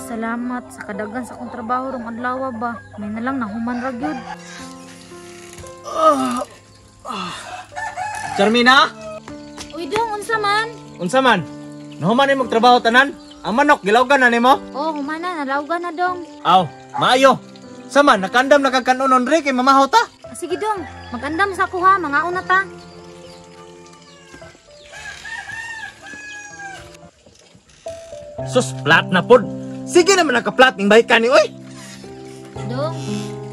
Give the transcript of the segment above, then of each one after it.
Salamat sa kadagan sa akong trabaho rong adlaw ba. May na lang nahuman ra gyud. Charmina? Uy dong, unsa man? Unsa man? Nahuman nimo trabaho tanan? Ang manok gilawgan na nimo? Oh, human na, nalawgan na dong. Aw, maayo. Sama, nakandam na kag kanon re kay mamahaw ta. Ah, sige dong, magandam sa ako ha, mangaon na ta. Sus, plat na pod. Sige naman nakaplat ning bahay kani oy. Dong,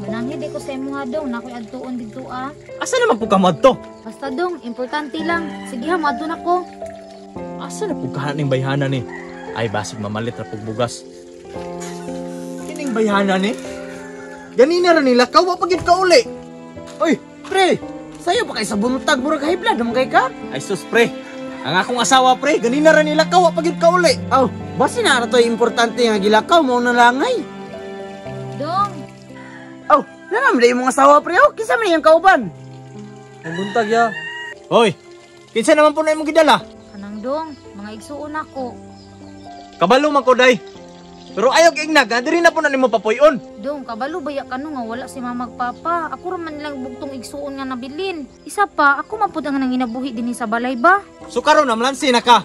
mananghid ko sa imo ha dong, nakoy adtuon didto ah. Asa naman pud ka moadto? Basta dong, importante lang. Sige ha, moadto na ko. Asa na pud ka ning bayhana ni? Ay basig mamalit ra pug bugas. Kining bayhana ni? Ganina ra nila kawa pa gid ka uli. Oy, pre, sayo pa kay sa buntag murag high blood man kay ka? Ay sus pre, ang akong asawa pre, ganina ra nila kawa pa gid ka uli. Aw, basi na ra to'y importante nga gilakaw mo na langay. Dong. Aw, nanam day imong asawa pre, oh, kinsa man iyang kauban? Ang buntag ya. Hoy, kinsa naman po na imong gidala? Kanang dong, mga igsuon ako. Kabalo man ko day. Pero ayaw giignag, diri na po na nimo papuy-on. Dong, kabalo baya kanu nga wala si mama ug papa. Ako ra man lang bugtong igsuon nga nabilin. Isa pa, ako man pud ang nanginabuhi dinhi sa balay ba? So karon namlansi na ka.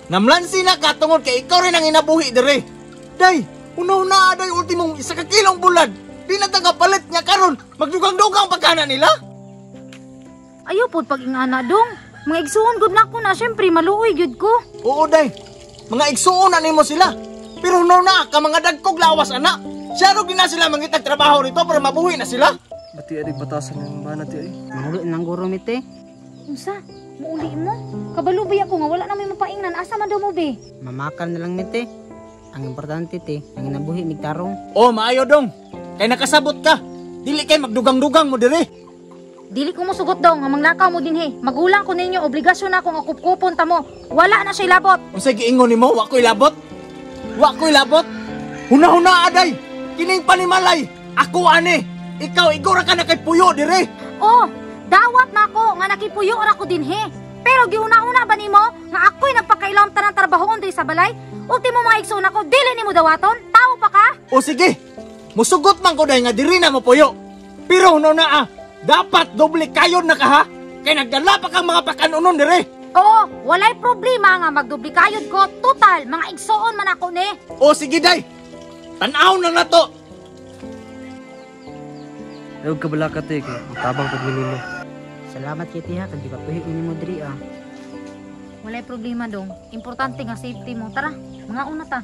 Namlansi na ka tungod kay ikaw rin ang inabuhi diri. Day, una-una day ultimong isa ka kilong bulad. Di na ta kapalit nga karon, magdugang-dugang pagkana nila. Ayaw pud pag-ingana dong. Mga igsuon gud nako na, syempre maluoy gyud ko. Oo day. Mga igsuon na nimo sila. Pero no na ka mga dagkog lawas ana. Siya ro gina sila mangitag trabaho rito para mabuhi na sila. Bati ari batasan ng bana ti ay. Mahuli nang guro mite. Unsa? Muuli mo? Kabalo ba ako nga wala na may mapaingnan? Asa man daw mo be? Mamakal na lang mite. Ang importante te, ang nabuhi migtarong. Oh, maayo dong. Kay nakasabot ka. Dili kay magdugang-dugang mo dire. Dili ko mosugot dong nga manglakaw mo dinhi. Magulang ko ninyo, obligasyon na akong akupkupon ta mo. Wala na siya ilabot. Unsa giingon nimo? Wa ko ilabot. Wa ko ilabot. Huna-huna aday. Kining panimalay. Ako ani. Ikaw igora ka na kay puyo dire. Oh, dawat na ako nga nakipuyo ra ko dinhi. Pero giuna-una ba nimo nga ako'y nagpakailam tanang trabahoon diri sa balay? Ultimo mga igsoon ako, dili nimo dawaton? Tao pa ka? O sige. Musugot man ko day nga diri na mo puyo. Pero huna-huna ah, dapat doble kayon na ka ha. Kay nagdala pa kang mga pakanunon dire. Oo, walay problema nga magdubli kayod ko. Total, mga igsoon man ako ni. O sige day. Tan-aw na nato. Ayaw ka bala ka te kay tabang pud nimo. Salamat kay tiha kag gipapuhi nimo diri ah. Walay problema dong. Importante nga safety mo. Tara, mga una ta.